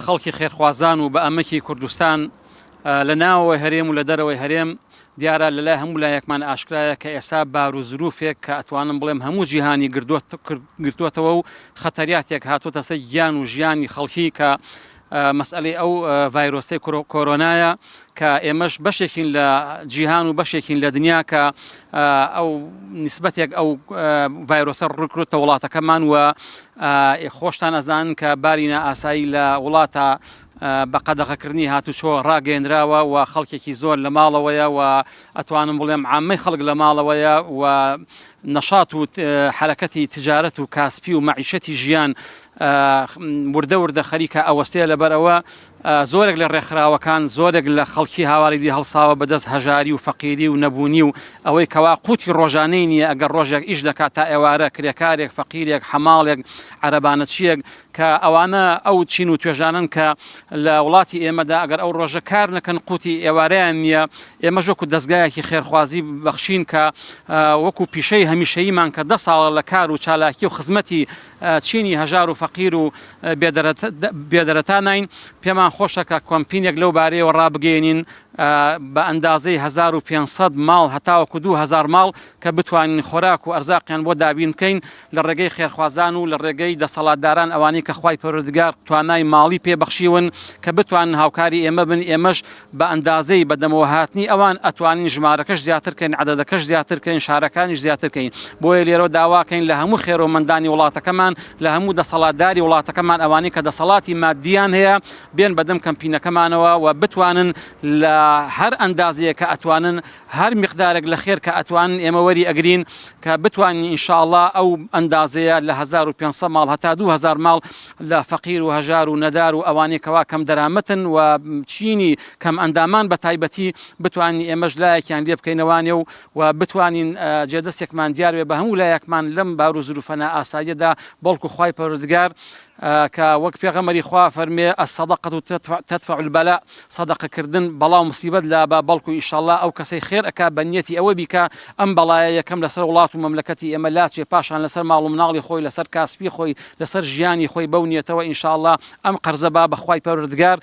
خەڵکی خێرخوازان و بە ئەمەکی کوردستان لە ناوەوەی هەرێم و لە دەرەوەی هەرێم، دیارە لە لای هەموو لایەکمان ئاشکرایە کە ئێستا بار و زروفێک کە ئەتوانم بڵێم هەموو جیهانی گرتووەتەوە و خەتەریاتێک هاتووەتە سەر گیان و ژیانی خەڵکی کە مەسئەلەی ئەو ڤایرۆسەی کۆرۆنایە کە ئێمەش بەشێکین لە جیهان و بەشێکین لە دنیا کە ئەو نیسبەتێک ئەو ڤایرۆسە ڕووکردتە وڵاتەکەمان و خۆشتان ئەزانن کە باری نائاسایی لە وڵاتە بە قەدەغەکردنی هاتوچۆ ڕاگەیەنراوە و خەڵکێکی زۆر لە ماڵەوەیە و ئەتوانم بڵێم عامەی خەڵک لە ماڵەوەیە و نەشات و حرەکەتی تجارەت و کاسپی و مەعیشەتی ژیان وردە وردە خەریکە ئەوەستەیە لەبەر ئەوە زۆرێک لە ڕێکخراوەکان زۆرێک لە خەڵکی هاواری لی هەڵساوە بەدەست هەژاری و فەقیری و نەبوونی و ئەوەی کەوا قوتی ڕۆژانەی نییە ئەگەر ڕۆژێک ئیش دەکات تا ئێوارە کرێکارێک فەقیرێک حەماڵێک عەرەبانەچییەک کە ئەوانە ئەو چین و توێژانەن کە لە وڵاتی ئێمەدا ئەگەر ئەو ڕۆژە کار نەکەن قوتی ئێوارەیان نییە ئێمەش وەکو دەزگایەکی خێرخوازی بەخشین کە وەکو پیشەی هەمیشەییمان کە دە ساڵە لە کار و چالاکی و خزمەتی چینی هەژار و فەقیر و بێدەرەتانین پێمان خۆشە کە کۆمپینێک لەو بارەیەوە ڕابگەیەنین بە ئەندازەی 1500 ماڵ هەتاوەکو 2000 ماڵ کە بتوانین خۆراک و ئەرزاقیان بۆ دابین بکەین لە ڕێگەی خێرخوازان و لە ڕێگەی دەسەڵاتداران ئەوانەی کە خوای پەروەردگار توانای ماڵی پێ بەخشیون کە بتوانن هاوکاری ئێمە بن ئێمەش بە ئەندازەی بەدەمەوە هاتنی ئەوان ئەتوانین ژمارەکەش زیاتر کەین عەدەدەکەش زیاتر کەین شارەکانیش زیاتر کەین بۆیە لێرەوە داواکەین لە هەموو خێرۆمەندانی وڵاتەکەمان لە هەموو دەسەڵاتداری وڵاتەکەمان ئەوانەی کە دەسەڵاتی مادیان هەیە بێن بەدەم کەمپینەکەمانەوە و بتوانن لە هەر ئەندازەیە کە ئەتوانن هەر میقدارێک لە خێر کە ئەتوانن ئێمە وەری ئەگرین کە بتوانین ان شاء اللە ئەو ئەندازەیە لە 1500 ماڵ هەتا 2000 ماڵ لە فەقیر و هەژار و نەدار و ئەوانەی کەوا کەم دەرامەتن و چینی کەم ئەندامان بە تایبەتی بتوانین ئێمەش لایەکیان لێ بکەینەوانێ و و بتوانین جێدەستێکمان دیار بێ بە هەموو لایەکمان لەم بار و زروفە نائاساییەدا بەڵکو خوای پەروەردگار کە وەک پێغەمبەری خوا فەرمێ الصدقە تدفع البلاء سەدەقە کردن بەڵا و مصیبەت لابا بەڵکو ئیشەڵا ئەو کەسەی خێر ئەکا بە نیەتی ئەوە بیکا ئەم بەڵایە یەکەم لەسەر وڵات و مەملەکەتی ئێمە لاچێ پاشان لەسەر ماڵ و مناڵی خۆی لەسەر کاسپی خۆی لەسەر ژیانی خۆی بەو نیەتەوە ئینشاڵا ئەم قەرزە با بە خوای پەروەردگار.